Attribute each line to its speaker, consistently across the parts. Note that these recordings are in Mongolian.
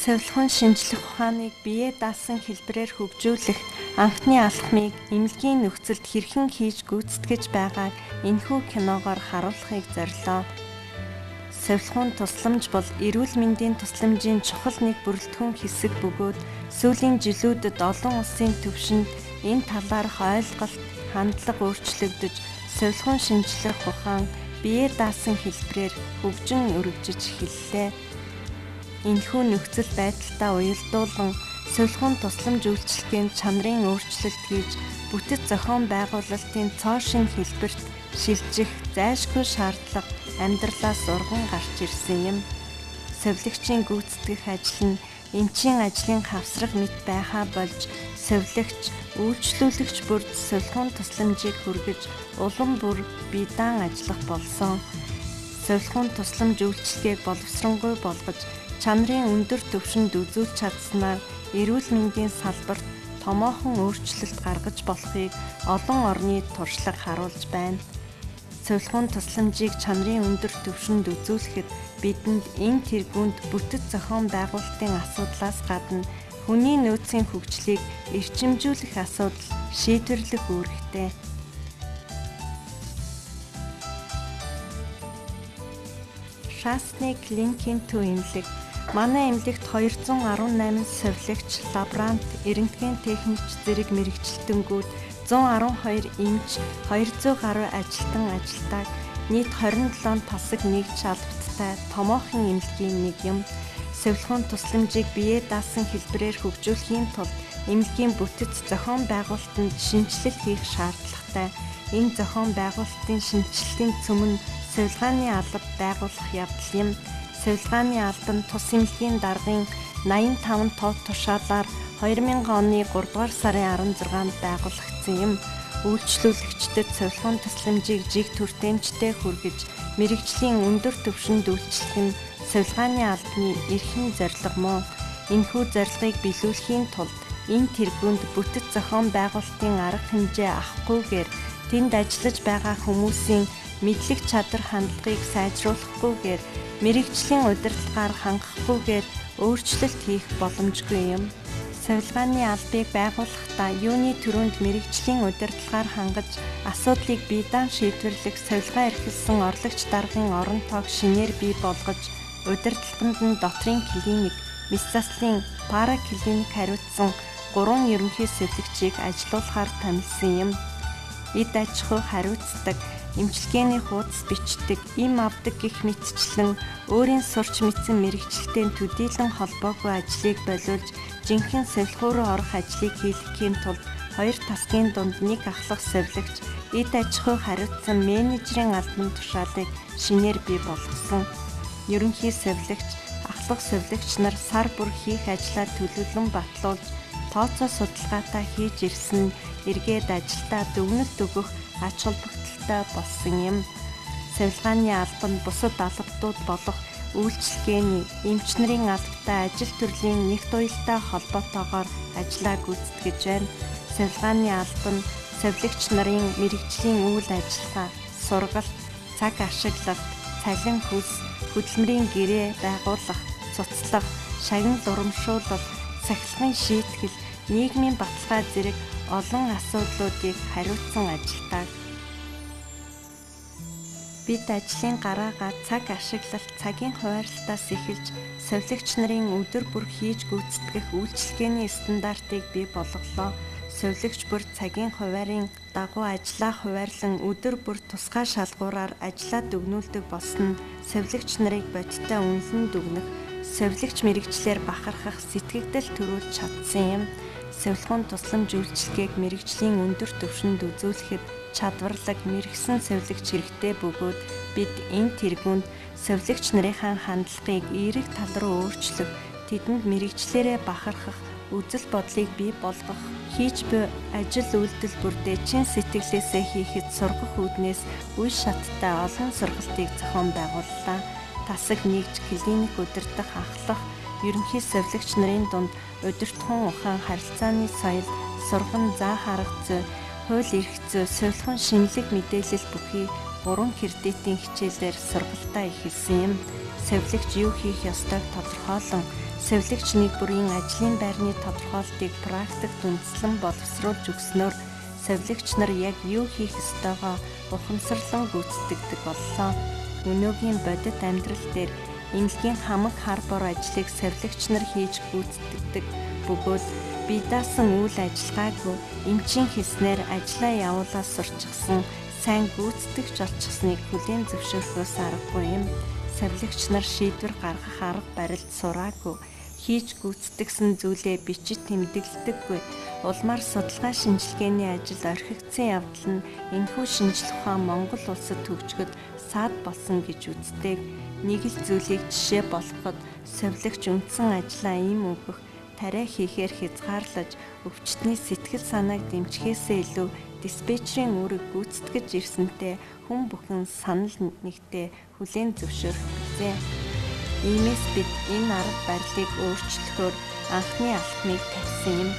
Speaker 1: Сувилахуун шинжлэх ухааныг биеэ даасан хэлбэрээр хөгжүүлэх анхны алхмыг эмнэлгийн нөхцөлд хэрхэн хийж гүйцэтгэж байгааг энэхүү киногоор харуулахыг зорилоо. Сувилахуун тусламж бол эрүүл мэндийн тусламжийн чухал нэг бүрэлдэхүүн хэсэг бөгөөд сүүлийн жилүүдэд олон улсын түвшинд энэ талаарх ойлголт, хандлага өөрчлөгдөж сувилахуун шинжлэх ухаан биеэ даасан хэлбэрээр хөгжин өргөжиж эхэллээ. Энэхүү нөхцөл байдалтай уялдуулан сувилахуун тусламж үйлчилгээнд чанарын өөрчлөлт хийж бүтэц зохион байгуулалтын цоо шинэ хэлбэрт шилжих зайлшгүй шаардлага амьдралаас урган гарч ирсэн юм. Сувилагчийн гүйцэтгэх ажил нь эмчийн ажлын хавсраг мэт байхаа болж сувилагч, үйлчлүүлэгч бүрд сувилахуун тусламжийг хүргэж улам бүр бие даан ажиллах болсон. Сувилахуун тусламж үйлчилгээг боловсронгүй болгож чанарын өндөр түвшинд үзүүлж чадсанаар эрүүл мэндийн салбарт томоохон өөрчлөлт гаргаж болохыг олон орны туршлага харуулж байна. Сувилахуун тусламжийг чанарын өндөр түвшинд үзүүлэхэд бидэнд энэ тэргуунд бүтэц зохион байгуулалтын асуудлаас гадна хүний нөөцийн хөгжлийг эрчимжүүлэх асуудал шийдвэрлэх үүрэгтэй. Шаасны клиникийн төв эмнэлэг. Манай эмнэлэгт 218 сувилагч, лаборант, рентген техникч зэрэг мэргэжилтэнгүүд 112 эмч, 200 гаруй ажилтан ажилтаа нийт 27 тасаг нэгж албатай томоохон эмнэлгийн нэг юм. Сувилахуун тусламжийг биеэ даасан хэлбэрээр хөгжүүлэхийн тулд эмнэлгийн бүтэц зохион байгуулалтанд шинэчлэл хийх шаардлагатай. Энэ зохион байгуулалтын шинэчлэлийн цөм нь сувилгааны алба байгуулах явдал юм. Сувилгааны алба нь тус эмнэлгийн даргын 85 тов тушаалаар 2000 оны 3 дугаар сарын 16-нд байгуулагдсан юм. Үйлчлүүлэгчдэд сувилахуун тусламжийг жиг төртөмжтэй хүргэж мэргэжлийн өндөр түвшинд үйлчлэх нь сувилгааны албаны эрхэм зорилго мөн. Энэхүү зорилгыг биелүүлэхийн тулд энэ тэргуунд бүтэц зохион байгуулалтын арга хэмжээ авахгүйгээр тэнд ажиллаж байгаа хүмүүсийн мэдлэг чадвар хандлагыг сайжруулахгүйгээр мэргэжлийн удирдлагаар хангахгүйгээр өөрчлөлт хийх боломжгүй юм. Сувилгааны албыг байгуулахдаа юуны түрүүнд мэргэжлийн удирдлагаар хангаж асуудлыг бие даан шийдвэрлэх сувилгаа эрхэлсэн орлогч даргын орон тоог шинээр бий болгож удирдлаганд нь дотрын клиник, мэс заслын параклиник хариуцсан 3 ерөнхий сувилагчийг ажилуулахаар томилсон юм. Эд аж ахуй хариуцдаг, эмчилгээний хуудас бичдэг, эм авдаг гэх мэтчлэн өөрийн сурч мэдсэн мэргэжилтэй төдийлөн холбоогүй ажлыг болиулж жинхэнэ сувилахуй руу орох ажлыг хийлгэхийн тулд хоёр тасгийн дунд нэг ахлах сувилагч, эд аж ахуй хариуцсан менежерийн албан тушаалыг шинээр бий болгосон. Ерөнхий сувилагч, ахлах сувилагч нар сар бүр хийх ажлаа төлөвлөн батлуулж тооцоо судалгаатай хийж ирсэн нь эргээд ажилдаа дүгнэлт өгөх ач холбогдолтой болсон юм. Сувилгааны алба нь бусад албадууд болох үйлчилгээний, эмч нарын албатай ажил төрлийн нэгт уялдаа холбоотойгоор ажлаа гүйцэтгэж байна. Сувилгааны алба нь сувилагч нарын мэргэжлийн үйл ажиллагаа, сургалт, цаг ашиглалт, цалин хөлс, хөдөлмөрийн гэрээ байгуулах, цуцлах, шагнал урамшуулал, сахилгын шийтгэл, нийгмийн баталгаа зэрэг олон асуудлуудыг хариуцсан ажилтаа. Бид ажлын гараагаа цаг ашиглалт, цагийн хуваарлтаас эхэлж сувилагч нарын өдөр бүр хийж гүйцэтгэх үйлчилгээний стандартыг бий болголоо. Сувилагч бүр цагийн хуваарын дагуу ажлаа хуваарлан өдөр бүр тусгай шалгуураар ажлаа дүгнүүлдэг болсон нь сувилагч нарыг бодиттой үнэлэн дүгнэх, сувилагч мэргэжлээр бахархах сэтгэгдэл төрүүлж чадсан юм. Сувилахуун тусламж үйлчилгээг мэргэжлийн өндөр түвшинд үзүүлэхэд чадварлаг мэргэсэн сувилагч хэрэгтэй бөгөөд бид энэ тэргуунд сувилагч нарынхаа хандлагыг эерэг тал руу өөрчлөх, тэдэнд мэргэжлээрээ бахархах үзэл бодлыг бий болгох, хийж буй ажил үйлдэл бүрдээ чин сэтгэлээсээ хийхэд сургах үүднээс үе шаттай олон сургалтыг зохион байгууллаа. Тасаг нэгж клиник удирдах ахлах ерөнхий сувилагч нарын дунд удирдахуун ухаан харилцааны соёл, сурган заах арга зүй, хууль эрх зүй, сувилахуун шинэлэг мэдээлэл бүхий 3 кредитийн хичээлээр сургалтаа эхэлсэн юм. Сувилагч юу хийх ёстойг тодорхойлон сувилагч нэг бүрийн ажлын байрны тодорхойлтыг практикт үндэслэн боловсруулж өгснөөр сувилагч нар яг юу хийх ёстойгоо ухамсарлан гүйцэтгэдэг боллоо. Өнөөгийн бодит амьдрал дээр эмнэлгийн хамаг хар бор ажлыг сувилагч нар хийж гүйцэтгэдэг бөгөөд бие даасан үйл ажиллагаагүй эмчийн хэлснээр ажлаа явуулаад сурчихсан сайн гүйцэтгэгч олчихсныг хүлээн зөвшөөрөхөөс аргагүй юм. Сувилагч нар шийдвэр гаргах арга барилд сураагүй, хийж гүйцэтгэсэн зүйлээ бичиж тэмдэглэдэггүй. Улмаар судалгаа шинжилгээний ажил орхигдсон явдал нь энэхүү шинжлэх ухаан Монгол улсад хөгжөхөд саад болсон гэж үздэг. Нэг л зүйлийг жишээ болгоход сувилагч үндсэн ажлаа эм өгөх, тариа хийхээр хязгаарлаж өвчтний сэтгэл санааг дэмжихээсээ илүү диспетчерийн үүрэг гүйцэтгэж ирсэнтэй хүн бүхэн санал нэгтээ хүлээн зөвшөөрөх гэжээ. Иймээс бид энэ арга барилыг өөрчлөхөөр анхны алхмыг тавьсан юм.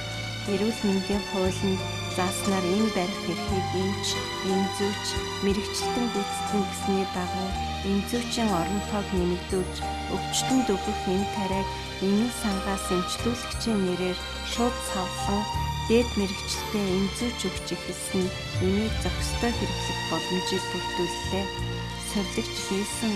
Speaker 1: Эрүүл мэндийн хуулинд зааснаар эм барих эрхийг эмч, эмзүүч, мэргэжилтэн гүйцэтгэн гэсний дагуу эмзүүчийн орон тоог нэмэгдүүлж өвчтөнд өгөх эм тариаг эмийн сангаас эмчлүүлэгчийн нэрээр шууд савлан дээд мэргэжилтэй эмзүүч өгч эхэлсэн нь эмийг зохистой хэрэглэх боломжийг бүрдүүллээ. Сувилагч хийсэн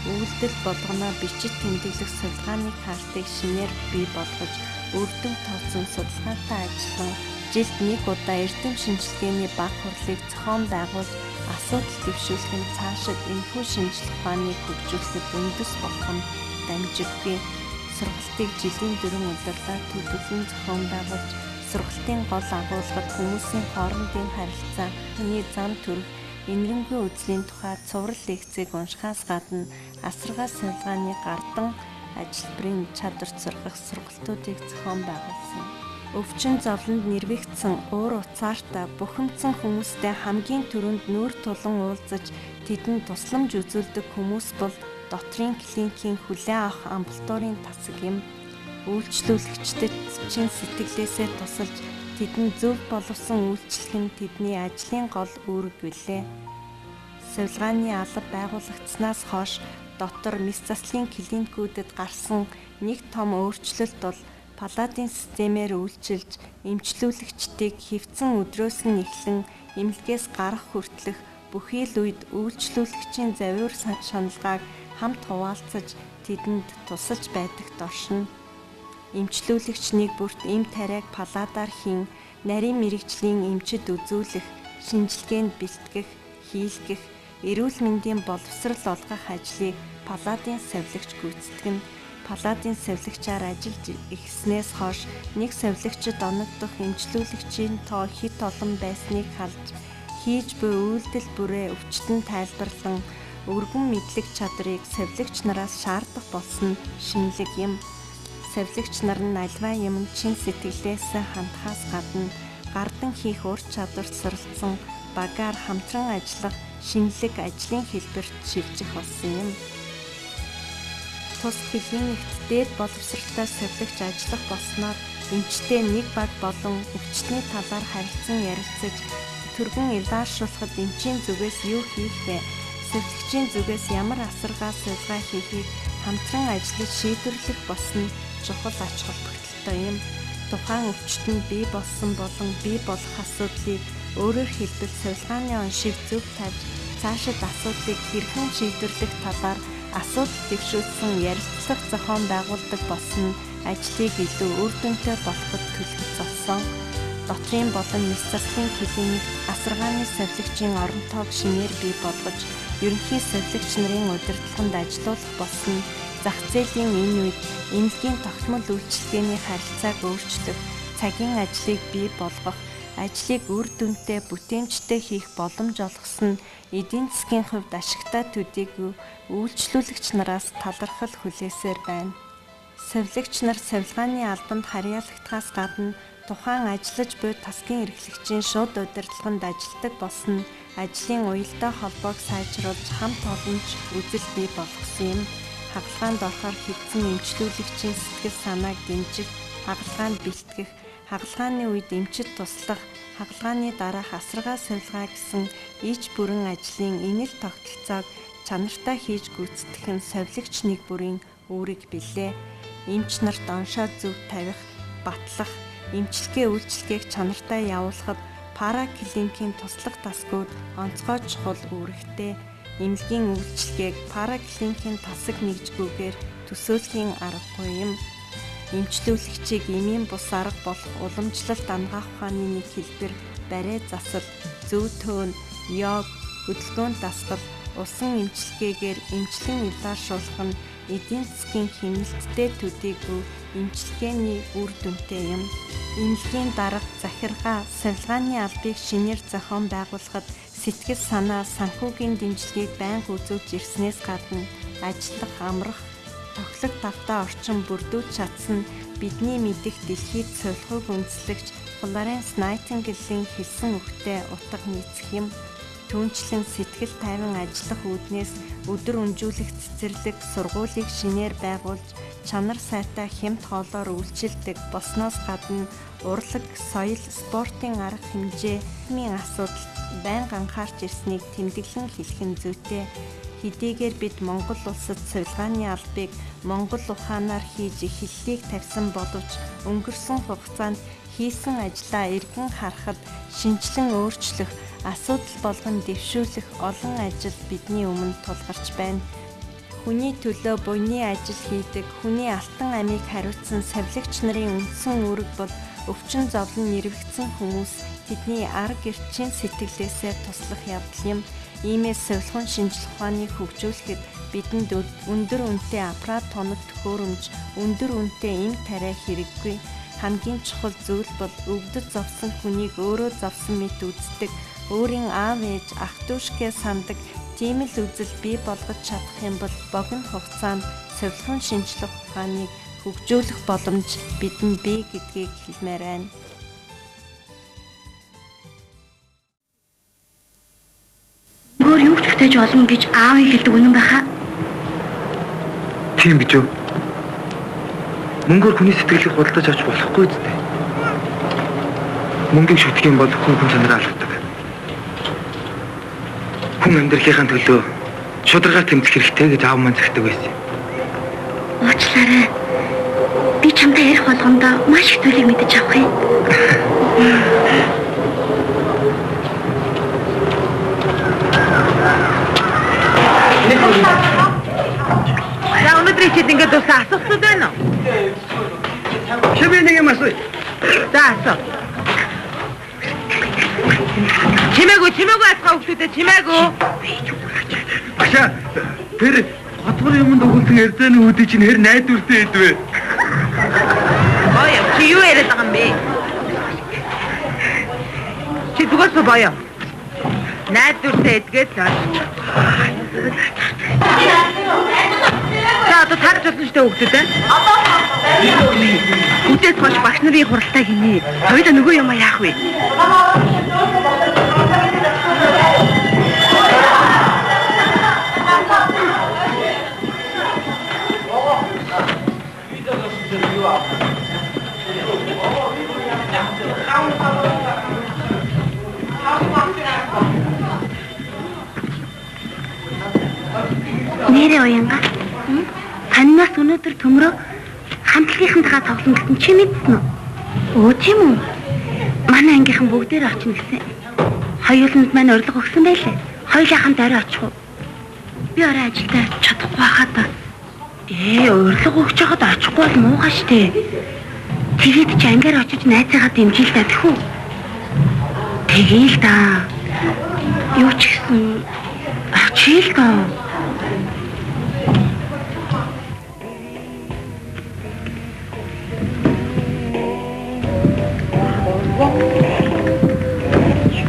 Speaker 1: үйлдэл болгоноо бичиж тэмдэглэх судалгааны картыг шинээр бий болгож үр дүн тооцсон судалгаатай ажиллан жилд нэг удаа эрдэм шинжилгээний бага хурлыг зохион байгуулж асуудал дэвшүүлэх нь цаашид энэхүү шинжлэх ухааныг хөгжүүлэхэд үндэс болох нь дамжиггүй. Сургалтыг жилийн 4 улирлаар төлөвлөн зохион байгуулж сургалтын гол агуулгад хүмүүсийн хоорондын харилцаа, хүний зам төрөх, энэрэнгүй үзлийн тухай цуврал лекцийг уншихаас гадна асаргаа судалгааны гардан ажилбарын чадварт сургах сургалтуудыг зохион байгуулсан. Өвчин зовлонд нэрвэгдсэн, уур уцаартай, бухимдсан хүмүүстэй хамгийн түрүүнд нүүр тулан уулзаж тэдэнд тусламж үзүүлдэг хүмүүс бол дотрын клиникийн хүлээн авах амбулаторийн тасаг юм. Үйлчлүүлэгчдэд чин сэтгэлээсээ тусалж тэдэнд зөв боловсон үйлчлэх нь тэдний ажлын гол үүрэг билээ. Судалгааны алба байгуулагдсанаас хойш дотор мэс заслын клиникүүдэд гарсан нэг том өөрчлөлт бол палладын системээр үйлчилж эмчлүүлэгчдийг хэвцэн өдрөөс нь эхлэн эмнэлгээс гарах хүртэлх бүхий л үед үйлчлүүлэгчийн завиур шаналгааг хамт хуваалцаж тэдэнд тусалж байдагт оршино. Эмчлүүлэгч нэг бүрт эм тариаг палладаар хийн, нарийн мэргэжлийн эмчид үзүүлэх, шинжилгээнд бэлтгэх, хийлгэх, эрүүл мэндийн боловсрол олгох ажлыг палладын сувилагч гүйцэтгэнэ. Палладын сувилагчаар ажиллаж эхэлснээс хойш нэг сувилагчид оногдох эмчлүүлэгчийн тоо хэт олон байсныг халж, хийж буй үйлдэл бүрээ өвчтөн тайлбарлан өргөн мэдлэг чадрыг сувилагч нараас шаардах болсон нь шинэлэг юм. Сувилагч нар нь аливаа юманд чин сэтгэлээсээ хандахаас гадна гардан хийх ур чадварт суралцсан багаар хамтран ажиллах шинэлэг ажлын хэлбэрт шилжих болсон юм. Тус клиникт дээд боловсролтой сувилагч ажиллах болсноор эмчтэй нэг баг болон өвчтний талаар харилцан ярилцаж түргэн илааршуулахад эмчийн зүгээс юу хийх вэ? Сувилагчийн зүгээс ямар асаргаа судалгаа хийхийг хамтран ажиллаж шийдвэрлэх болсон нь чухал ач холбогдолтой юм. Тухайн өвчтөнд бий болсон болон бий болох асуудлыг өөрөөр хэлбэл судалгааны оншийг зөв тавьж цаашид асуудлыг хэрхэн шийдвэрлэх талаар асуудал дэвшүүлсэн ярилцлага зохион байгуулдаг болсон нь ажлыг илүү үр дүнтэй болоход түлхэц болсон. Дотрын болон мэс заслын клиникт асаргааны сувилагчийн орон тоог шинээр бий болгож ерөнхий сувилагч нарын удирдлаганд ажилуулах болсон нь зах зээлийн энэ үед эмнэлгийн тогтмол үйлчилгээний харилцааг өөрчлөх, цагийн ажлыг бий болгох, ажлыг үр дүнтэй бүтээмжтэй хийх боломж олгосон нь эдийн засгийн хувьд ашигтай төдийгүй үйлчлүүлэгч нараас талархал хүлээсээр байна. Сувилагч нар судалгааны албанд харьяалагдахаас гадна тухайн ажиллаж буй тасгийн эрхлэгчийн шууд удирдлаганд ажилладаг болсон нь ажлын уялдаа холбоог сайжруулж хамт олонч үзэл бий болгосон юм. Хагалгаанд орохоор хэвцэн эмчлүүлэгчийн сэтгэл санааг дэмжих, хагалгаанд бэлтгэх, хагалгааны үед эмчид туслах, хагалгааны дараах асаргаа судалгаа гэсэн иж бүрэн ажлын энэл тогтолцоог чанартай хийж гүйцэтгэх нь совилогч нэг бүрийн үүрэг билээ. Эмч нарт оншоо зөв тавих, батлах, эмчилгээ үйлчилгээг чанартай явуулахад параклиникийн туслах тасгууд онцгой чухал үүрэгтэй. Эмнэлгийн үйлчилгээг параклиникийн тасаг нэгжгүйгээр төсөөлхийн аргагүй юм. Эмчлүүлэгчийг эмийн бус арга болох уламжлалт анагаах ухааны нэг хэлбэр барай засал, зөв төөн, йог, хөдөлгөөн дасгал, усан эмчилгээгээр эмчлэн илаашуулах нь эдийн засгийн хэмнэлттэй төдийгүй эмчилгээний үр дүнтэй юм. Эмнэлгийн дарга, захиргаа, сувилгааны албыг шинээр зохион байгуулахад сэтгэл санаа, санхүүгийн дэмжлэгийг байнга үзүүлж ирснээс гадна ажиллах, амрах, тохилог тавтай орчин бүрдүүлж чадсан нь бидний мэдих дэлхийд сувилахуйг үндэслэгч Флоренс Найтингелийн хэлсэн үгтэй утга нийцэх юм. Түүнчлэн сэтгэл тайван ажиллах үүднээс өдөр өнжүүлэх цэцэрлэг сургуулийг шинээр байгуулж чанар сайтай хямд хоолоор үйлчилдэг болсноос гадна урлаг, соёл, спортын арга хэмжээ, нийгмийн асуудалд байнга анхаарч ирснийг тэмдэглэн хэлэх нь зүйтэй. Хэдийгээр бид Монгол улсад сувилгааны албыг Монгол ухаанаар хийж эхлэлийг тавьсан боловч өнгөрсөн хугацаанд хийсэн ажлаа эргэн харахад шинэчлэн өөрчлөх, асуудал болгон дэвшүүлэх олон ажил бидний өмнө тулгарч байна. Хүний төлөө буйны ажил хийдэг, хүний алтан амийг хариуцсан савилагч нарын үндсэн үүрэг бол өвчин зовлон нэрвэгдсэн хүмүүс тэдний арга гэрчийн сэтгэлээсээ туслах явдал юм. Иймээс сувилахуун шинжлэх ухааныг хөгжүүлэхэд бидэнд өндөр үнэтэй аппарат тоног төхөөрөмж, өндөр үнэтэй эм тариа хэрэггүй. Хамгийн чухал зүйл бол өвдөж зовсон хүнийг өөрөө зовсон мэт үздэг, өөрийн аав ээж, ах дүүшгээ сандаг тийм л үзэл бий болгож чадах юм бол богино хугацаанд сувилахуун шинжлэх ухааныг хөгжүүлэх боломж бидэнд бий гэдгийг хэлмээр байна.
Speaker 2: Өөр юу ч бүтээж болно гэж аавын хэлдэг үнэн байхаа.
Speaker 3: Тийм гэж үү? Мөнгөөр хүний сэтгэлийг худалдаж авч болохгүй зү. Мөнгийг шүтэх юм бол хүн хүн чанараа алддаг. Хүн амьдралынхаа төлөө шударгаар тэмцэх хэрэгтэй гэж аав маань зэгдэг байсан.
Speaker 2: Уучлаарай. Би чамтай ярих болгондоо маш их зүйлийг мэдэж авах юм.
Speaker 4: За өнөөдрийн хичээл ингээд дууссан. Асуух зүйл байна уу?
Speaker 3: Чи би нэг юм асууя.
Speaker 4: За асуу. Чимээгүй, чимээгүй асгаа хүүхдүүдээ чимээгүй.
Speaker 3: Багшаа, тэр готгор юмд өгүүлсэн эрдэнэ үүдий чинь хэр найдвартай хэдвэ?
Speaker 4: Боё, чи юу яриад байгаа юм бэ? Чи зүгээр суу боё. Найдвартай эдгээд л ойлгож. За одоо таарч болно шүү дээ хүүхдүүд ээ.
Speaker 2: Үдээс хойш багш нарын хуралтай гинэ. Хоёулаа нөгөө юм яах вэ? Нэрээ уянга. Танаас өнөөдөр төмрөө хамтлагийнхантайгаа тоглоно гэсэн чи мэдсэн үү? Өө тийм үү? Манай ангийнхан бүгдээр очно гэсэн. Хоёуланд маань урилга өгсөн байлээ. Хоёулаа хамт орой очих уу? Би орой ажилдаа чадахгүй байхад урилга өгч байхад очихгүй бол муухай штэ. Тэгээд чи ангиар очиж найзыгаа дэмжийл даа тэхүү. Тэгээл да. Юу ч гэсэн очие л доо.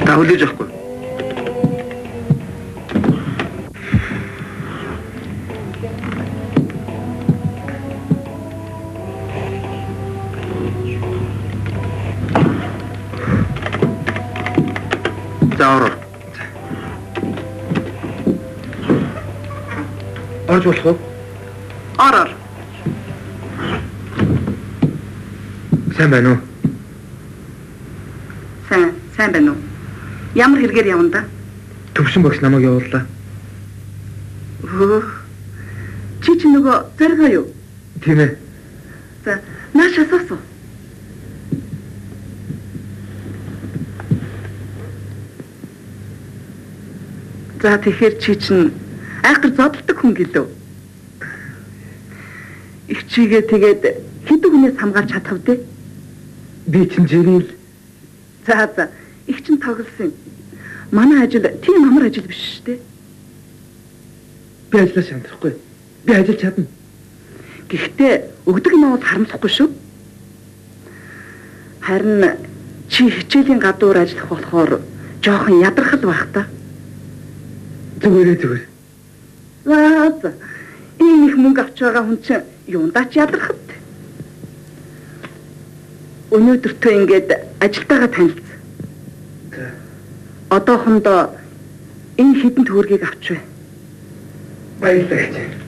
Speaker 3: Та хүлээж авахгүй. За ороо. Орж болох уу?
Speaker 4: Ороор.
Speaker 3: Сайн байна уу?
Speaker 4: Сайн байна уу? Ямар хэрэгээр явна да?
Speaker 3: Төвшин багш намайг явууллаа.
Speaker 5: Хөө. Чи чи нөгөө зоригоо юу?
Speaker 3: Тийм ээ.
Speaker 5: За, нааш асуусан. За, тэгэхээр чи чинь айхтар зодтолдог хүн гэлөө. Их чигээ тэгээд хэдэн хүнээс хамгаалж чадах вэ?
Speaker 3: Би чинь жирийн л.
Speaker 5: За, за, их чинь тоглосон юм. Манай ажил тийм амар ажил биш шүү дээ.
Speaker 3: Би ажлаа шантрахгүй. Би ажиллаж чадна.
Speaker 5: Гэхдээ өгдөг юм бол харамсахгүй шүү. Харин чи хичээлийн гадуур ажиллах болохоор жоохон ядрахал байх та.
Speaker 3: Зүгээрээ зүгээр.
Speaker 5: За, за. Ийм их мөнгө авч байгаа хүн чинь юундаа ч ядрахад. Өнөөдөртөө ингээд ажилтайгаа танилцсан.
Speaker 3: За.
Speaker 5: Одоохондоо энэ хэдэн төгрөгийг авч бай.
Speaker 3: Баярлалаа гэж.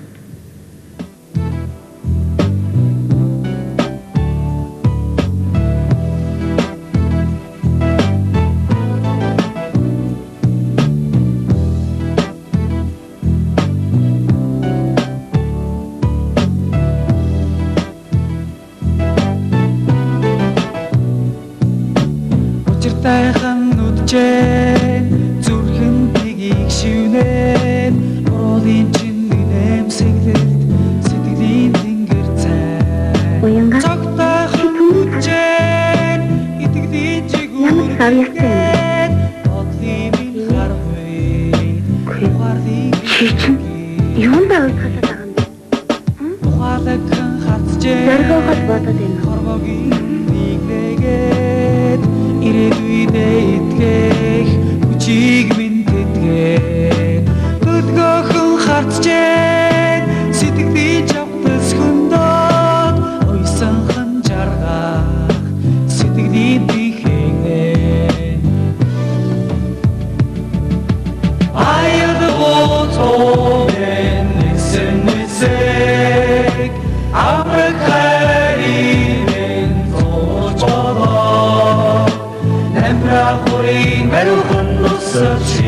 Speaker 6: Зүрхэн тгийг шивнээд буруулын чин нэмсэглэлт сэтгэлийн тэнгэр цай.
Speaker 2: Уянга.
Speaker 6: Цогтойхон үчэн итгэлийн
Speaker 2: Ямар
Speaker 6: жигүүр
Speaker 2: савьяатай юм бэ?
Speaker 6: бодлын минь харвэ. Ухаарлын
Speaker 2: Чи чинь юундаа уйтгалаад байгаа юм бэ?
Speaker 6: Ухаалаг хацжээ.
Speaker 2: Зоригоогоо л бодоод байна.
Speaker 6: Хорвогийн нийгнэгээд ирээдүйдээ итгэх хүчийг минь тэтгээд өдгөөхөн хардчээд сэтгэлийн жавхтас хөндөд уйсанхан жаргах сэтгэлийн тихэгнэ. Аяд ботомэн нэгсэн нисэг амраг хайрын зурж болоо намра хурийн бариухан нусал шиг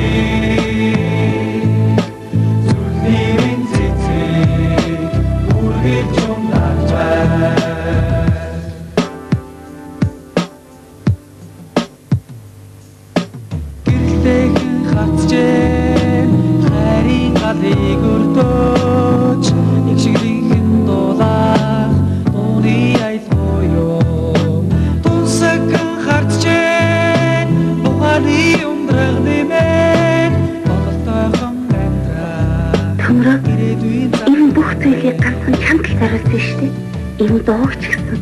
Speaker 6: зүрхний минь цэцэг үргэлж унтаж бай. Гэрэлтэйхэн хацжээ хайрын галыг өртөөж их шиглэнхэн дуулах дууны аял буюу тунсагхан харджээ ухааны ундраг нэмээд бодолтойхон амьдрах
Speaker 2: Төмрөө
Speaker 6: ирээдүйн
Speaker 2: энэ бүх зүйлийг ганцхан чамд л зориулсан шүү дээ. Энэ дууг ч гэсэн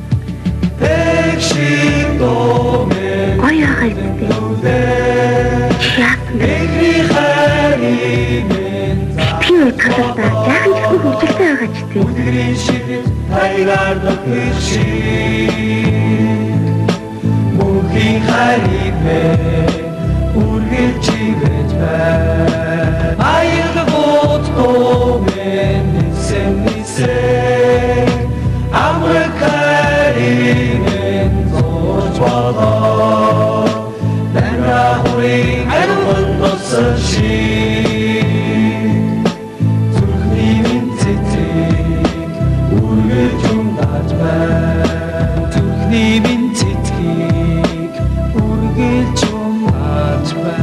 Speaker 6: Тэг шиг дуу минь
Speaker 2: гоё байгаа юм дээ. Чи яасан бэ?
Speaker 6: Эхний хайрын минь
Speaker 2: Битгий уйтгалаа. Жаахан ч гэсэн хөвчлөлтэй байгаа ч тийм.
Speaker 6: Үлгэрийн шидэт тайгаар нөхөр шиг мөнхийн хайрыг минь үргэлж чивэж бай. Аялгууд дуу минь нисэн нисэг амраг хайрыг минь зурж болоо намра хурийн ариун нусал шиг зүрхний минь цэцэг үргэлж унтаж бай. Зүрхний минь цэцгийг үргэлж унтаж бай.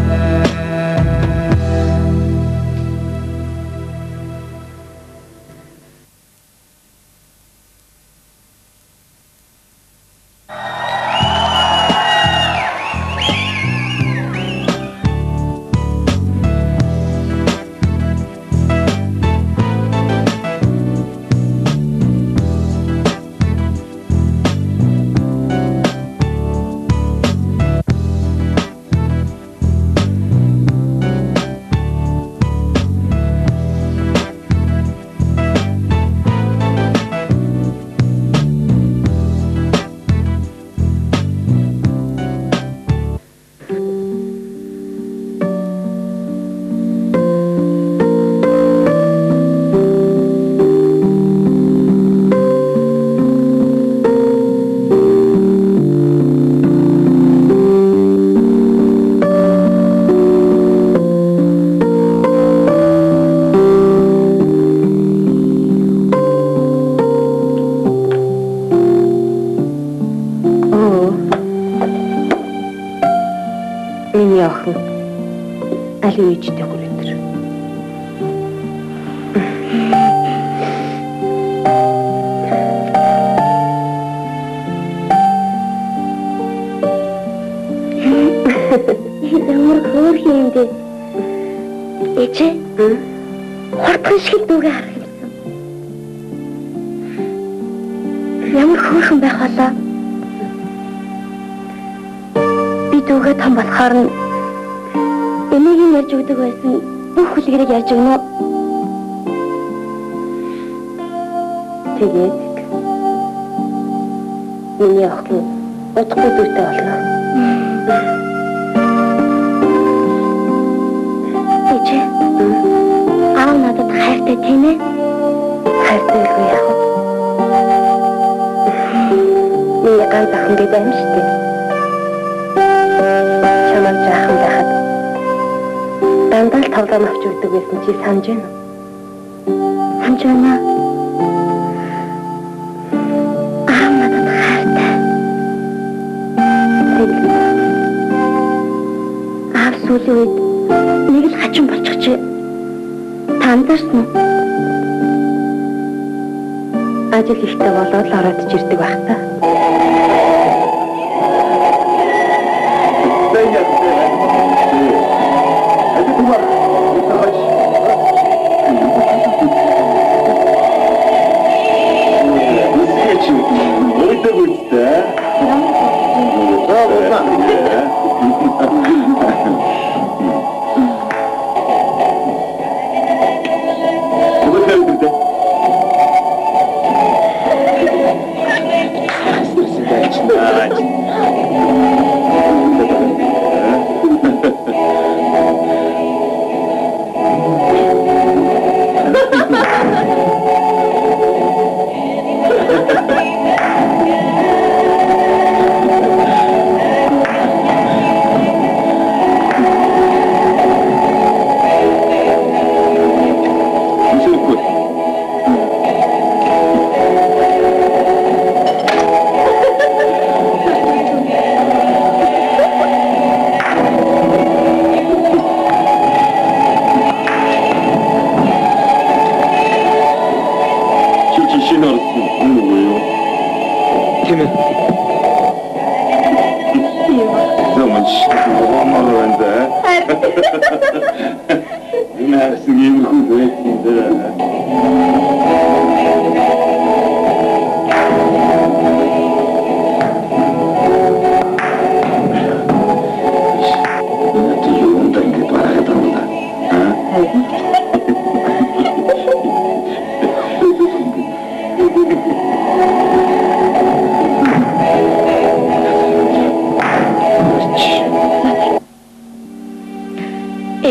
Speaker 2: охин аль ээжтэй хүрээ тэр.
Speaker 7: Ямар хөөрхөн юм бэ? Ээжээ. Хурдхан шиг дүүгээ харах юмсан. Ямар хөөрхөн байх болоо? Би дүүгээ том болохоор нь эмээгийн ярьж өгдөг байсан бүх хүлгэрийг ярьж өгнө.
Speaker 2: Тэгээд миний охин удахгүй дүүтэй болно.
Speaker 7: Ээжээ. Аав надад хайртай тийм ээ?
Speaker 2: Хайртай байлгүй яах вэ? Миний ганц охин гэдэг юм шүү дээ. Чамайг жаахан байхад дандаа л тоглоом авч өгдөг байсан чи санаж байна уу?
Speaker 7: Санаж байна. Аав надад хайртай.
Speaker 2: Тэгэлгүй.
Speaker 7: Аав сүүлийн үед нэг л хачин болчихжээ. Та анзаарсан уу?
Speaker 2: Ажил ихтэй болоод л ороод ч ирдэг байх та.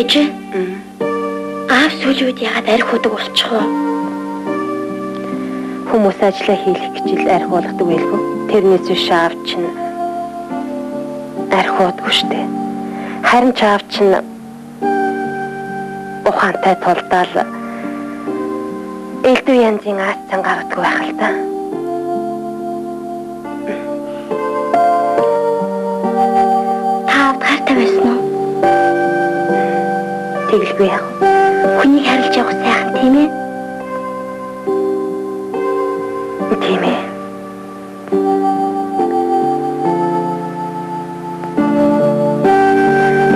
Speaker 7: Ээжээ. Аав сүүлийн үед яагаад арх удаг болчих вэ?
Speaker 2: Хүмүүс ажлаа хийх гэж л арх уулгадаг байлгүй. Тэрнээс биш аав чинь арх уудаггүй штэ. Харин ч аав чинь ухаантай тулдаал элдв янзын ац цан гаргадаг байх л та.
Speaker 7: Та аавд хайртай байсан уу?
Speaker 2: Тэгэлгүй яах вэ?
Speaker 7: Хүнийг харилж явах сайхан тийм ээ?
Speaker 2: Тийм ээ.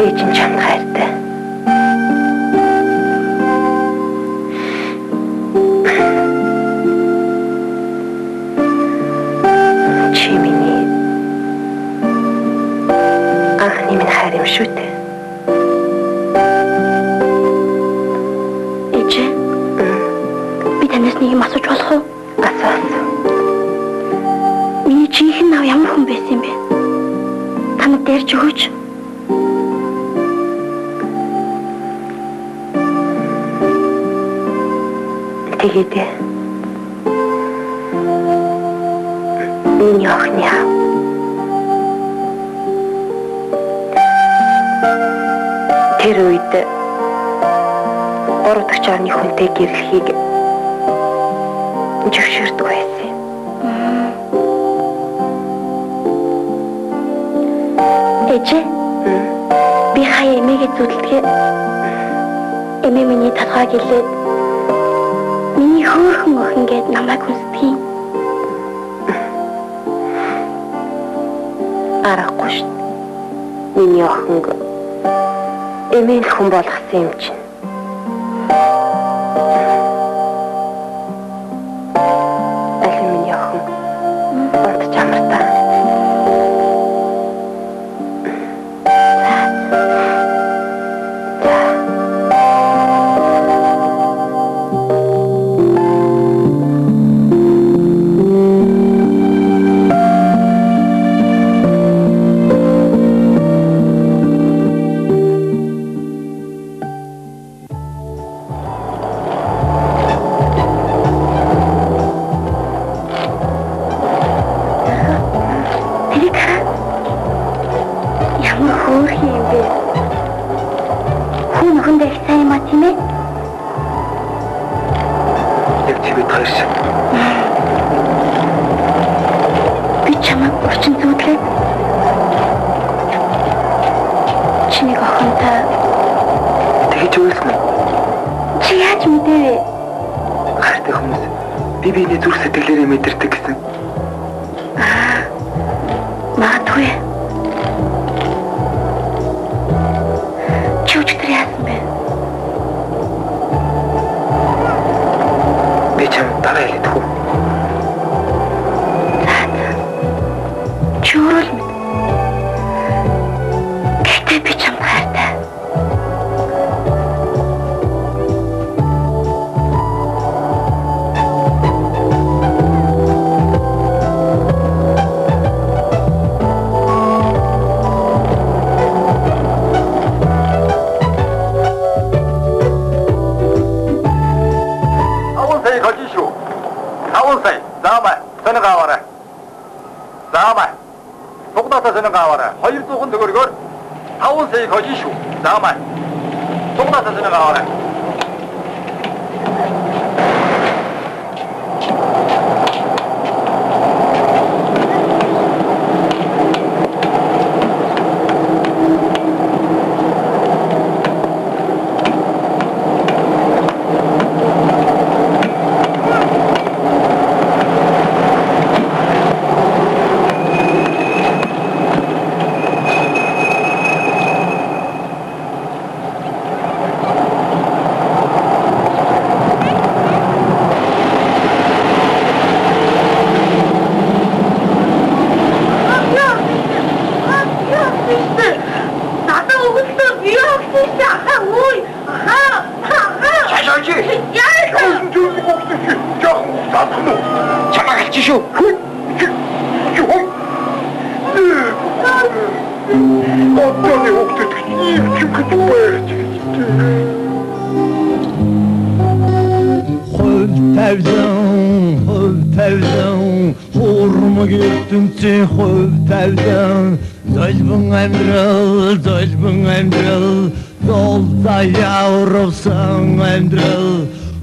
Speaker 2: Ээж нь чамд хайртай. Чи миний анхны минь хайр юм шүү дээ.
Speaker 7: Ээжээ. Би танаас нэг юм асууж болох уу?
Speaker 2: Асуу асуу.
Speaker 7: Миний жинхэнэ аав ямар хүн байсан юм бэ? Та надад ярьж өгөөч.
Speaker 2: Тэгээд миний охин яа. Тэр үед 3 дахь орны хүнтэй гэрлэхийг зөвшөөрдөг байсан юм.
Speaker 7: Ээжээ. Би хаяа гэж зүудэлдэг. Эмээ миний толгойг илээд миний хөөрхөн охин гээд намайг хүнсдэг.
Speaker 2: Аргагүй шүү. Миний охинг эмээ л хүн болгосон юм чинь. Аль миний охин унтж амартаа. За.
Speaker 7: Тэрийг хараа. Ямар хөөрхөн юм бэ? Хүн нөхөндөө их сайн юм а тийм ээ?
Speaker 3: Яг чи бид хоёр шиг.
Speaker 7: Би чамайг урчин зүүдлээ. Чиний охинтой
Speaker 3: Тэгэж уйлсан уу?
Speaker 7: чи яаж мэдээвэ?
Speaker 3: Хайртай хүмүүс би биений зүрх сэтгэлээрээ мэдэрдэг гэсэн.
Speaker 7: Магадгүй. Чи өчигдөр яасан бэ?
Speaker 3: Би чам дараа хэлээд хүү.
Speaker 7: За за. Чи өөрөө л мэд. Гэхдээ би чамд хайртай.
Speaker 8: Таван сая хожин шүү. 5 сая. Заамай. Сонин аваарай. Заамай. Тугнаасаа сонин аваарай. 200 төгрөгөөр 5 сая хожин шүү. Заамай. Тугнаасаа сонин аваарай.
Speaker 4: Надад өгөлтөө бие өгсөн шүү. Ахаа үгүй. Ахаа. Ахаа.
Speaker 8: Цаашаа чи.
Speaker 4: Яасан?
Speaker 8: Жохон садах уу? Чамайг алчих шүү. Одооны хүүхдэд ийм юм гэж байж.
Speaker 6: Хувь тавьсан, хувь тавьсан, хуурмаг ертөнцийн хувь тавьсан, золбон амьдрал, золбон амьдрал, золда явруулсан амьдрал.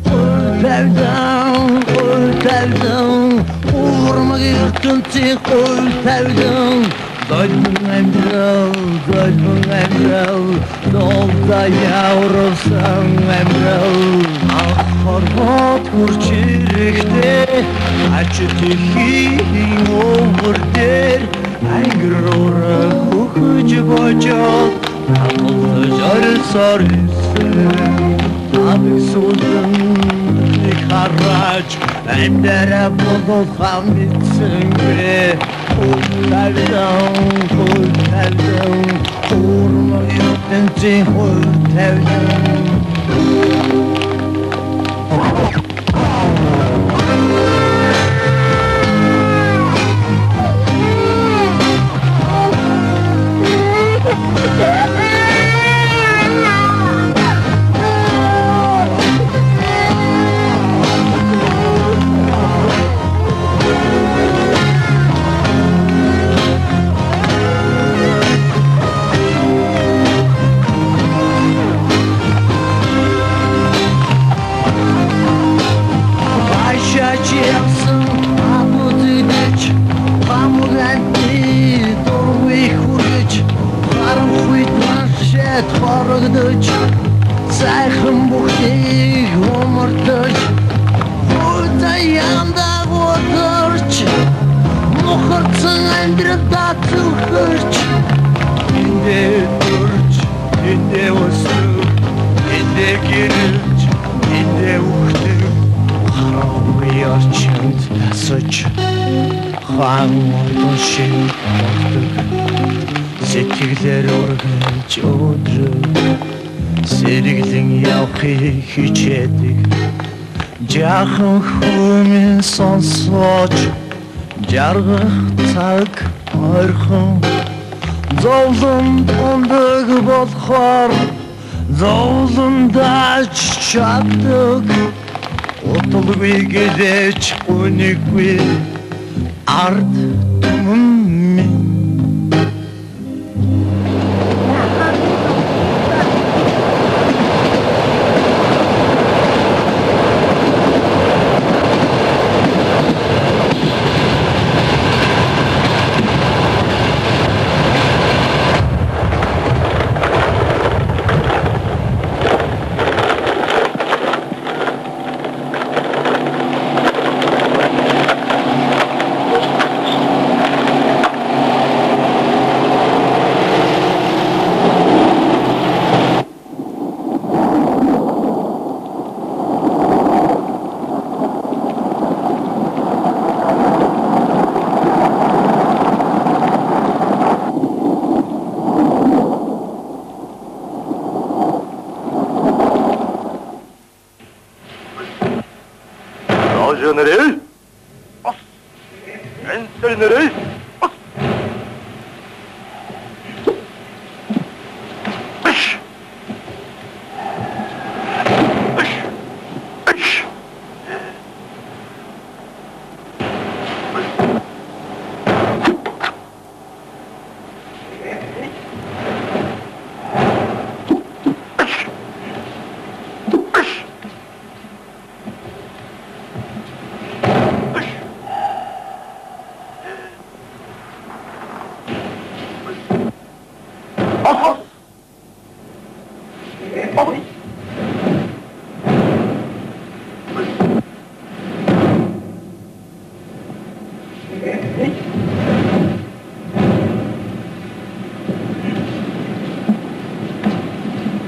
Speaker 6: Хувь тавьсан, хувь тавьсан, хуурмаг ертөнцийн хувь тавьсан, золбон амьдрал, золбон амьдрал, золда явруулсан амьдрал. Хорвот хурж ирэхдээ ач тэхийн өвөр дээр ангир ураг хөхөж божоод хамт зорилсоор ирсэн. Амиг сүүлэн нэг хараач амьдараа болов мэдсэнгүй. Хувь тавьсан, хувь тавьсан, хуурмаг ертөнцийн хувь тавьсан. Мухарсан амьдралдаа цөхөрч эндээ төрж, эндээ өсөв, эндээ гэрэлж, эндээ үхдэг. Харанхуй орчинд тасаж хаан одон шиг болдог. Сэтгэлээр үргэлж өдрөг сэргэлэн явахыг хичээдэг. Жаахан хүмүүн сонсооч жаргах цаг ойрхон зовлон ундаг болохоор зовлондаач чаддаг. Уталгүй гэлээч үнэгүй ард түмэн минь.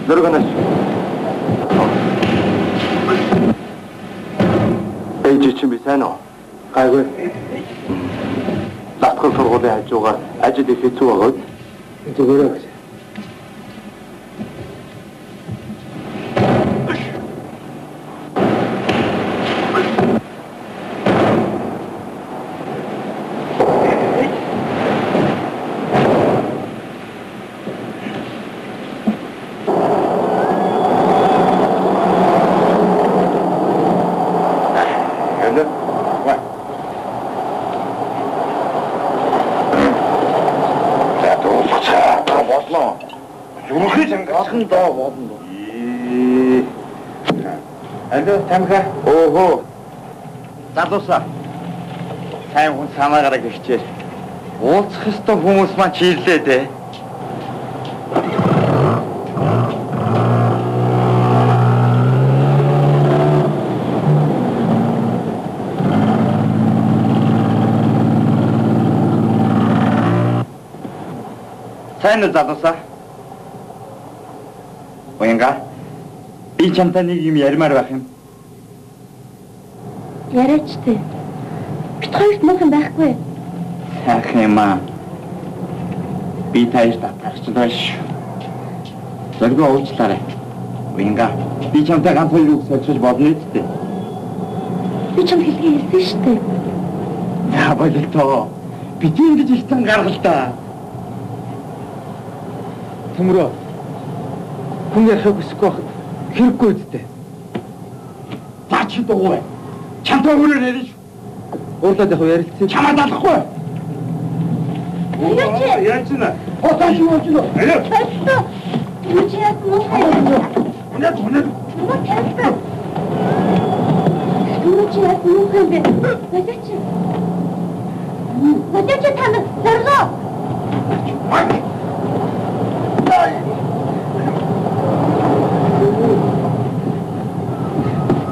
Speaker 8: Дөргөнөс. Ээж чинь би сайн уу? Гайгүй. Латгал сургуулийн хажуугаар ажил их хэцүү байгаа биз?
Speaker 3: Зүгээр ээ.
Speaker 8: Алло, тамхи. Охоо. Залуусаа. Сайн хүн санаагаараа гихчээл. Уулзах ёстой хүмүүс маань чирлээ дээ. Сайн уу залуусаа? Уянга. Би чамтай нэг юм ярмаар байх юм.
Speaker 7: Яриач тээ. Бит хоёрт мөнх юм байхгүй.
Speaker 8: Сайхан юм аа. Би тааш татарч доош. Зоргоо уучлаарай. Уянга. Би чамтай ганц хоёр үг солилцож болно үсттэй.
Speaker 7: Би чамд хэлгээ хэлсэн шүү дээ.
Speaker 8: За бололтоо. Би тийм гэж их тан гаргалта.
Speaker 3: Төмрөө. Хүн ярихыг хүсэхгүй байхад хэрэггүй үсттэй.
Speaker 8: За чи дугуй. Чамтай өөрөөр ярина шүү.
Speaker 3: Уурлаад явах ярилцъя.
Speaker 8: Чамаа далахгүй.
Speaker 7: Яаж
Speaker 8: чи? Хотоо шүү болж байна. Алло.
Speaker 7: Юу чи яасан муухай юм бэ?
Speaker 8: Үнэ үнэ.
Speaker 7: Нөгөө тавьсан. Юу чи яасан муухай юм бэ? Болооч. Болооч та нар зорлоо.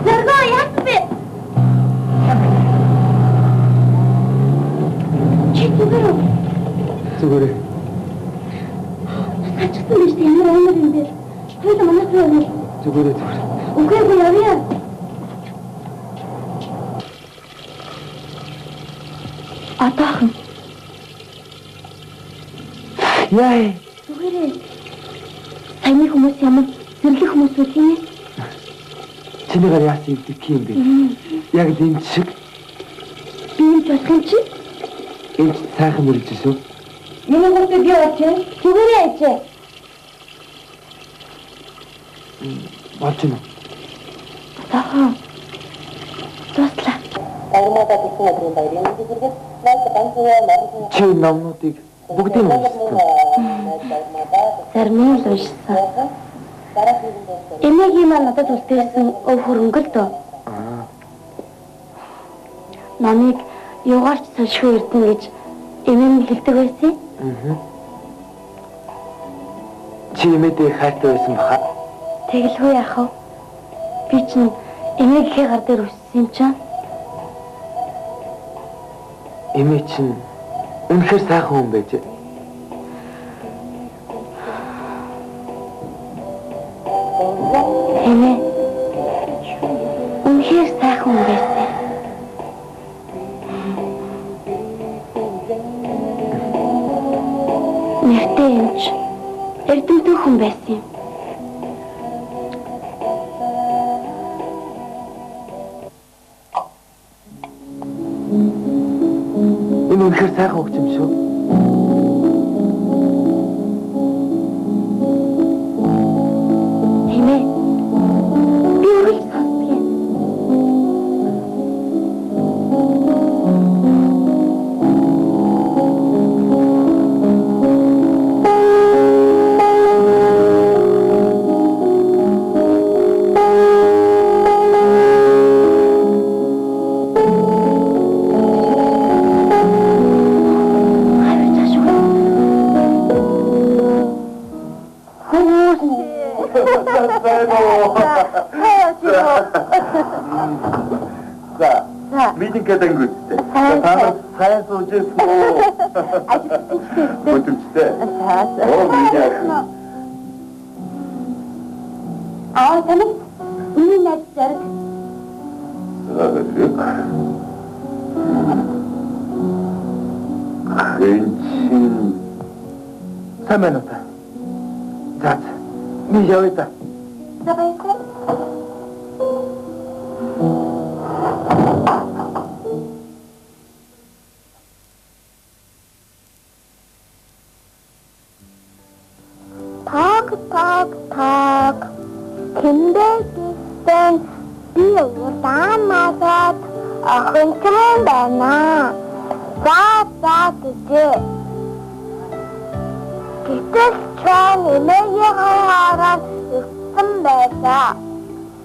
Speaker 7: Зоргоо яасан бэ?
Speaker 3: Зүгээрээ.
Speaker 7: Тачсан биш тийм ямар амар юм бэ? Хоёул манайх руу явъя.
Speaker 3: Зүгээрээ зүгээр.
Speaker 7: Үгүй ээ явъя. Одоохон.
Speaker 3: Яа.
Speaker 7: Зүгээрээ. Саяны хүмүүс ямар зэрлэг хүмүүс үү тийм ээ?
Speaker 3: Чиний гар яасан эвдэх юм бэ? Яг л энэ шиг.
Speaker 7: Би юм болох юм чи?
Speaker 3: Энд сайхан мөрөж шүү.
Speaker 4: Миний хүүхдээ би болж байна.
Speaker 7: Зүгээрээ ажээ.
Speaker 3: Болж байна.
Speaker 7: Одоохон. Дуслаа.
Speaker 3: Чи номнуудыг бүгдийг уншсан.
Speaker 7: Зарим нь л уншсан. Эмээгийн маань надад үлдээсэн өв хөрөнгө л дөө. Номыг юугаарч сошгүй эрдэнэ гэж эмээ нь хэлдэг байсан.
Speaker 3: Чи эмээдээ хайртай байсан баха.
Speaker 7: Тэгэлгүй яах вэ? Би чинь эмээгийнхээ гар дээр өссөн юм чинь.
Speaker 3: Эмээ чинь үнэхээр сайхан хүн байжээ.
Speaker 7: Эмээ үнэхээр сайхан хүн байсан. Нэртэй эмч эрдэмтэн хүн байсан юм.
Speaker 3: Энэ үнэхээр сайхан хөгж юм шүү.
Speaker 7: Эмээ би үргэлж сонсдог юм.
Speaker 8: За, митинг гэдэг. Та нар сайн сууж ирсэн үү? Хөтөмжтэй. Оо, миний ах.
Speaker 7: Аа, таныг миний найз Зариг.
Speaker 8: Зариг. Хэнчин.
Speaker 3: Сайн байна уу та? За, би явъя та.
Speaker 7: За баярлалаа.
Speaker 9: Тог тог тог. Тэндээ гисэн би удаан масаад охинтой байна. За за гэжээ. Гэтэл чон эмээгийн хараад өгсөн байлаа.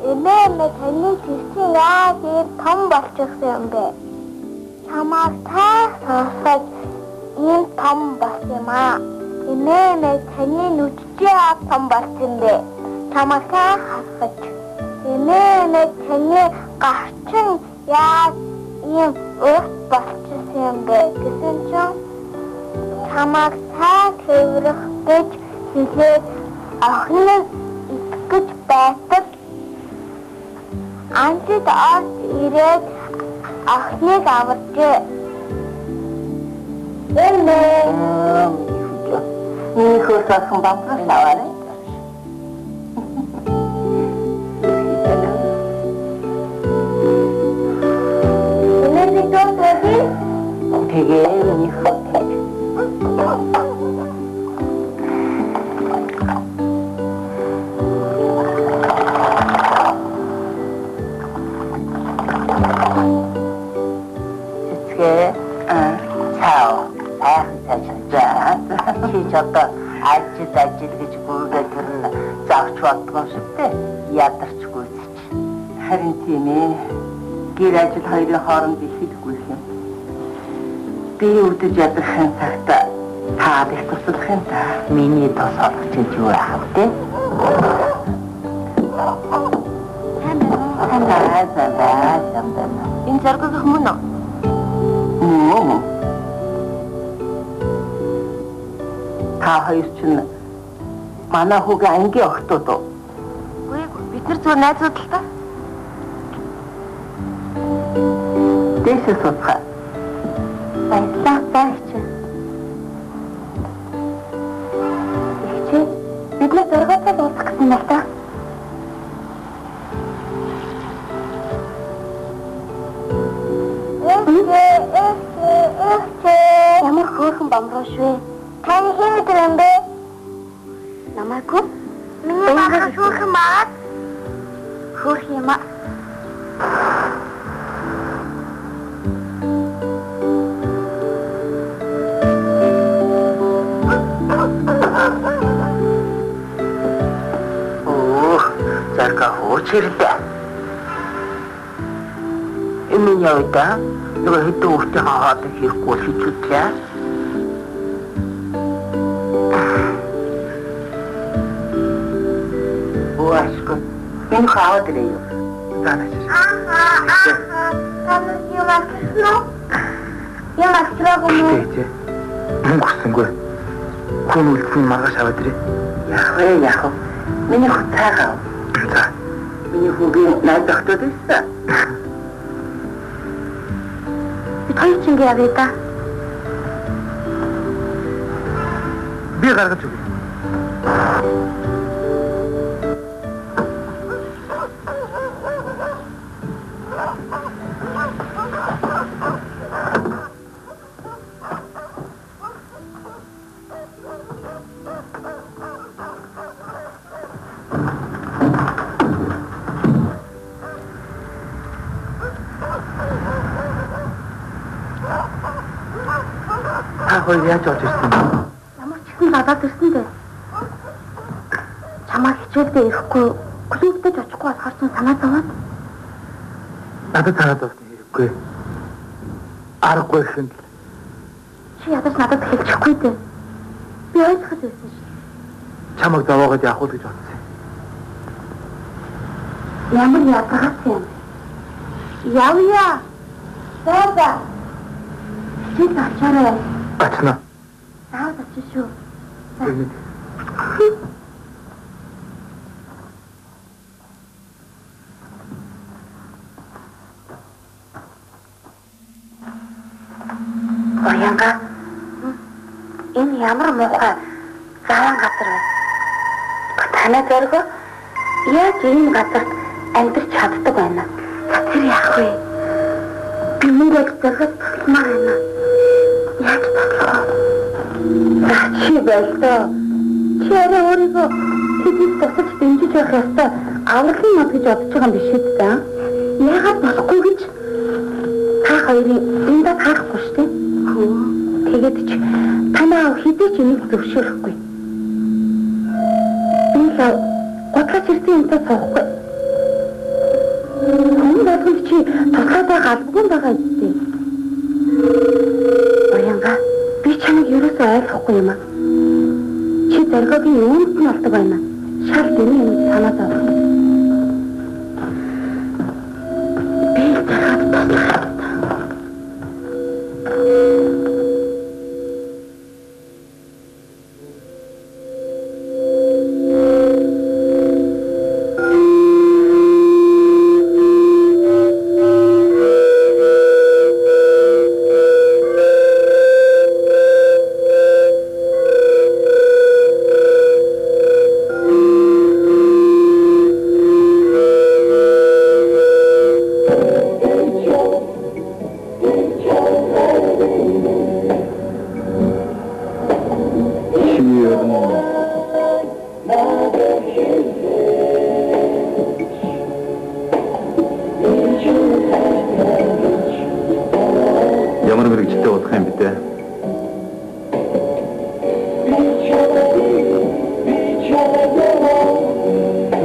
Speaker 9: Эмээ мэ таны тэрчин яаж ийм том болчихсон юм бэ? Чамайг та сонсож ийм том болсон юм аа. Эмээ мэ таны нүдчээ том болсон бэ? Чамайг та харахад. Эмээ мэ таны гарчин яаж ийм урт болчихсон юм бэ гэсэн чинь чамайг сайн цэврэх гэж хэлээд охин нь идэх гэж байтал Анжид орж ирээд охиныг аварчээ.
Speaker 4: Эмээ. Миний хөрс охин бамбар аваарай.
Speaker 9: Эмээ би дуугүй.
Speaker 4: Тэгээ миний хөрс. Чи ч одоо ажил ажил гэж гүйгээд тэр нь загч болдгоо шүү дээ. Ядарч гүйцэж.
Speaker 5: Харин тийм ээ. Гэр ажил хоёрын хооронд их хэлгүй юм. Би өвдөж ядрахын цагт та их туслах юм та.
Speaker 4: Миний тус олох чи юу яах вэ?
Speaker 2: Сайн байна уу?
Speaker 4: Сайн байна, сайн байна, сайн байна.
Speaker 2: Энэ зоргох мөн үү?
Speaker 5: Мөн. Та хоёр чинь манай хүүгийн ангийн охтууд уу?
Speaker 2: Үгүй ээ, бид нар зүгээр найзууд л та.
Speaker 5: Дээшээ сууцгаа.
Speaker 2: Баярлалаа, за ихчээ. Ихчээ, бид нар зоригтой уулзах гэсэн юм л та.
Speaker 9: Ихчээ.
Speaker 2: Ямар хөөрхөн бомроош вэ?
Speaker 9: Таны хэн мэдэр юм бэ?
Speaker 2: Намайг уу?
Speaker 9: Миний баха хөөрхөн байгаад
Speaker 2: хөөрхөн юм аа.
Speaker 4: Оо, зарга хөөчирлээ. Эмийн явда нөгөө хэдэн хүүхдийн хоолыг хийхгүй хичүүтлээ.
Speaker 5: Оо ашгүй. Энэ хаваад ирээ юу?
Speaker 3: За наашир.
Speaker 9: Аа. Танаас юм авчихсан уу? Юм авчираагүй юм уу?
Speaker 3: Тэ. Мөнгө өгсөнгүй. Хүн үлдсэн маргааш аваад ирээ.
Speaker 5: Яах вэ, яах вэ? Миний хүү цаагаа.
Speaker 3: За.
Speaker 5: Миний хүүгийн найз охтууд байсан.
Speaker 2: Бид хоёр ч ингэ явъя да.
Speaker 3: Би гаргаж өгье. Та хоёр яаж олж ирсэн бэ?
Speaker 2: Ямар ч гэсэн задаад ирсэн дээ. Чамаа хичээлдээ ирэхгүй, клубтээ ч очихгүй болохоор ч санаа зовоод.
Speaker 3: Надад санаа зовсон хэрэггүй. Аргагүй гэхэн л.
Speaker 2: Чи ядаж надад хэлчихгүй дээ. Би ойлгох байсан шүү.
Speaker 3: Чамайг зовоогоод явах уу гэж бодсон.
Speaker 2: Ямар ядаргаатай юм. Явъя.
Speaker 9: За за.
Speaker 2: Хичээл ачаарай.
Speaker 3: Ачна.
Speaker 2: Заавал очив шүү.
Speaker 3: Тэгээд
Speaker 2: Оянга. Энэ ямар муухай заван газар вэ? Танай зоригоо яаж ийм газарт амьдарч чаддаг байна? За тэр яах вэ? Би мөнгө олж зоригоод тусламаар байна. Яаж туслах вэ? За чи байлдаа. Чи арай өөрийгөө тэдэнд тусалж дэмжиж байх ёстой авралын мод гэж бодож байгаа юм биш үү та? Яагаад болохгүй гэж та хоёрын эндээ таарахгүй шүү дээ. Тэгээд ч танаа хэзээ ч энийг зөвшөөрөхгүй. Би л гутлаач ирсэн юмтай суухгүй. Хүн болгонд чи туслаад байгаа албагүй байгаа үстэй. Оянга, би чамайг ерөөсөө ойлгохгүй юм аа. Чи зоригоогийн юунд нь болдог байна? Шал дэмий юм санаа зов. Би зоригоод туслах ёстой.
Speaker 3: Ямар мэргэжтэй болох юм бэ те?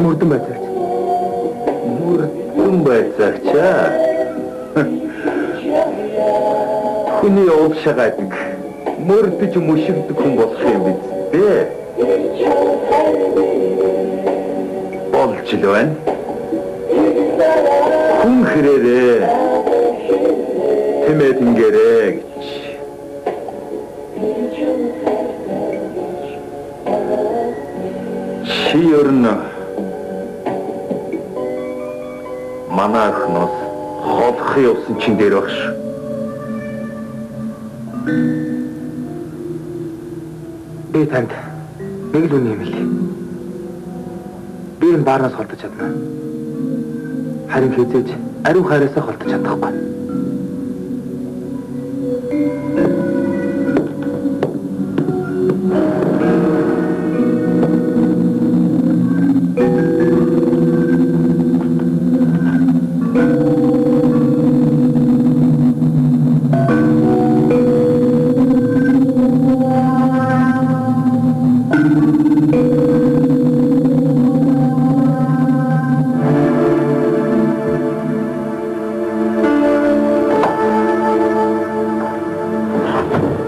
Speaker 3: Мөрдөн байцаагч. Мөрдөн байцаагч аа. Хүний уул шагаадаг, мөрдөж мөшигдэг хүн болох юм биз дээ. Болж л байна. Хүн хэрээрээ тэмээд ингээрээ гэж.
Speaker 8: Чи ер нь манай охиноос холох явсан чин дээр баг шүү.
Speaker 3: Би танд нэг л үнэ юм хэлье. Би энэ баарнаас холдож чадна. Харин хэзээ ч ариун хайраасаа холдож чадахгүй.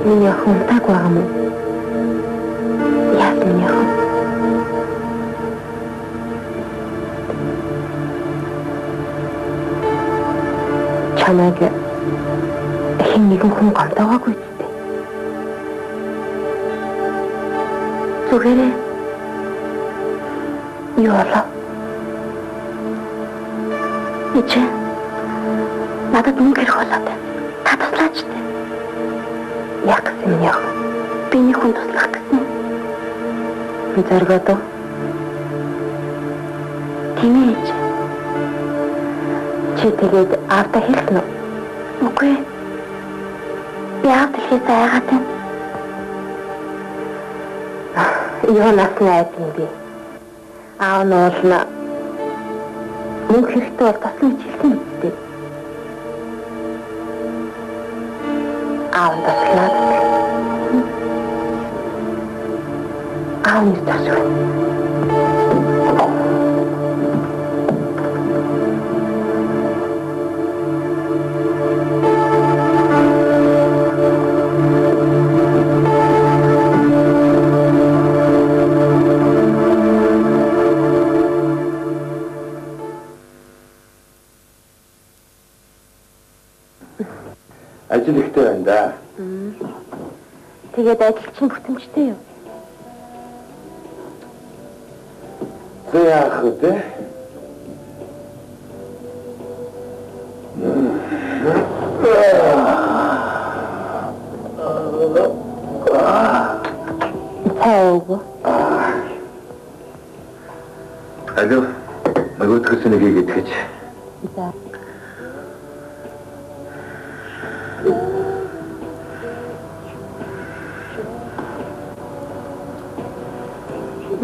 Speaker 2: Миний охин унтаагүй байгаа юм уу? Яасан миний охин? Чамайг хэн нэгэн хүн гомдоогоогүй үстэй. Зүгээрээ юу болов? Ичээ. Надад мөнгө хэрэг болоод байна. Та туслаач дээ. Яах гэсэн миний охин? Би нэг хүн туслах гэсэн. Зоргоод уу? Тийм ээ ээж. Чи тэгээд аавдаа хэлсэн үү? Үгүй. Би аавд хэлхээс айгаад байна. Юу насны айд юм бэ? Аав нь уулна. Мөнгө хэрэгтэй бол туслах гэж хэлсэн биз дээ. Аав нь туслаа. Аав нь ирж байгаа.
Speaker 8: Ажил ихтэй байна да.
Speaker 2: Тэгээд ажил чинь бүтэмжтэй юу?
Speaker 8: За яах вэ?
Speaker 2: Цай ууг.
Speaker 8: Алло. Нөгөөдхөөс нэг хийгээд гэж.
Speaker 2: За.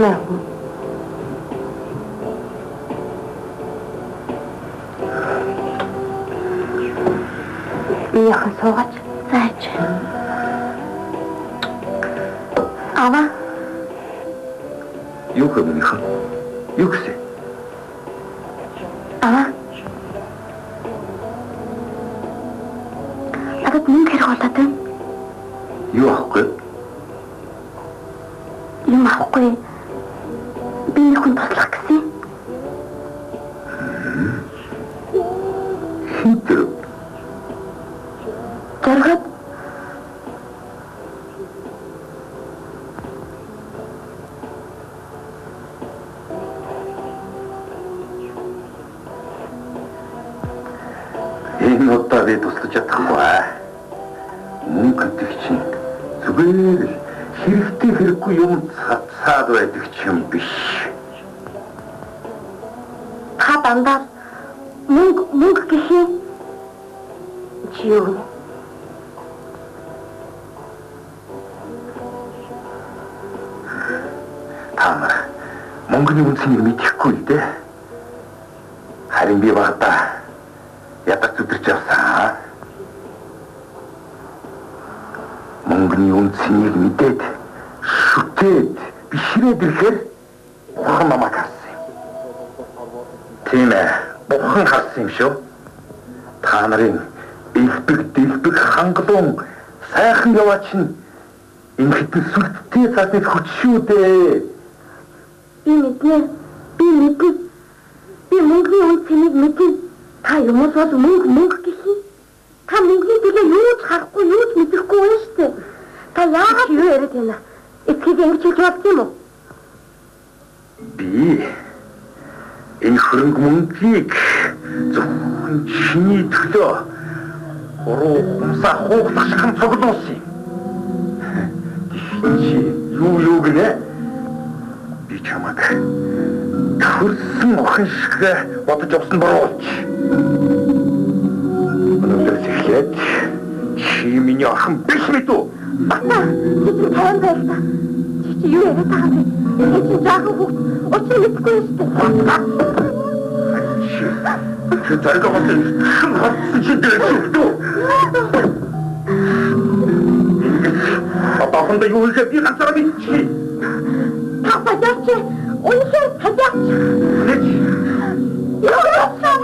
Speaker 2: Маа. Би яхан суугач. Заач. Ава.
Speaker 8: Юу хэмнэх? Юу гэсэн?
Speaker 7: Ава. Надад мөнгө хэрэг болоод байна.
Speaker 8: Юу авахгүй?
Speaker 7: Юм авахгүй. Би нэг хүн туслах гэсэн.
Speaker 8: Хэн тэр?
Speaker 7: Зоргоод.
Speaker 8: Энэ удаа би туслаж чадахгүй. Мөнгө гэдэг чинь зүгээр л хэрэгтэй хэрэггүй юм цацаад байдаг ч юм биш.
Speaker 7: Та дандаа мөнгө мөнгө гэх юм. Чи юу гэнэ?
Speaker 8: Та нар мөнгөний үнцнийг мэдэхгүй л дээ. Харин би багадаа ядаж зүдэрч явсан. Мөнгөний үнцнийг мэдээд шүтээд бишрээд ирэхээр бурхан намайг харсан юм. Тийм ээ, бурхан харсан юм шүү. Та нарын элбэг дэлбэг хангалуун сайхан яваа чинь энэ хитэн сүлдтэй цаасны хүч шүү дээ.
Speaker 7: Би мэднэ. Би мэднэ. Би мөнгөний үнцнийг мэднэ. Та юмс бол мөнгө мөнгө гэх юм. Та мөнгөний төлөө юу ч харахгүй, юу ч мэдэхгүй байна шүү дээ. Та яагаад юу яриад байна? Эцгийг ингэж хэлж болд юм уу?
Speaker 8: Би энэ хөрөнгө мөнгийг зөвхөн чиний төлөө хуруу хумсаа хууглах шахам цуглуулсан юм. Чи юу гинэ? Би чамайг төхөрсөн охин шиг бодож явсан буруу. Өнөөдрөөс эхлээд чи миний охин биш мэдүү.
Speaker 7: Бата, чи чи тайван байл та. Чи чи юу яриад байгаа юм бэ? Чи чи жаахан хүүхд учир мэдэхгүй юм шүү дээ.
Speaker 8: Чи зарга болсон шин хотсон чи дээр шүү. Ингэж одоохондоо юу хийхээ би ганцаараа мэдчихье.
Speaker 7: Та саяач. Үнэхээр саяач. Юу болсон?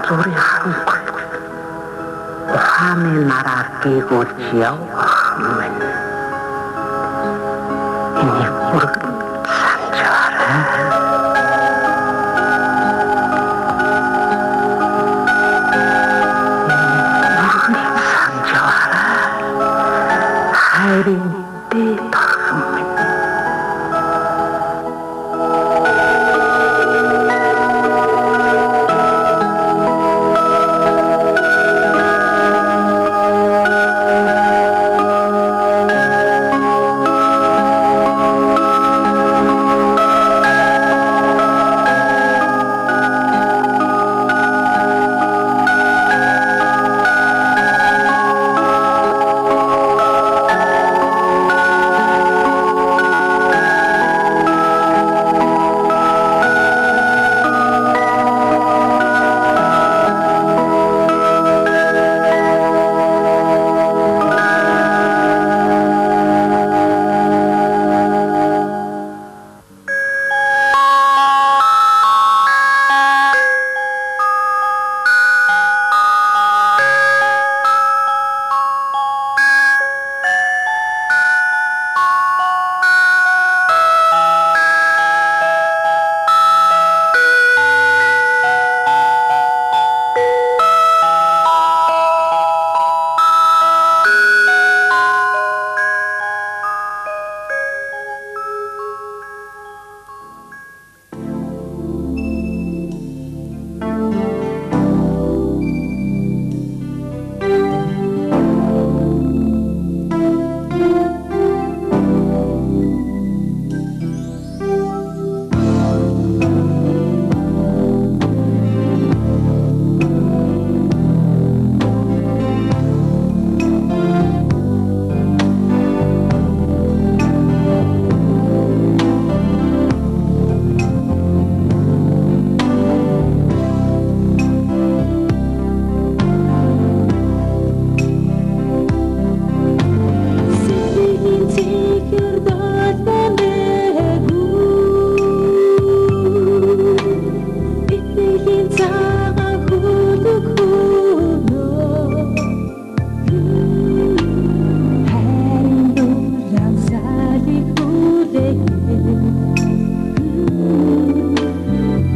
Speaker 4: Зүрийн ханг. Ухааны нараар гийгүүлж явах минь. Энийг бүрэн санаж аваарай. Бүрэн санаж аваарай. Хайрын дээд орхон минь.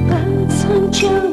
Speaker 10: Ганцхан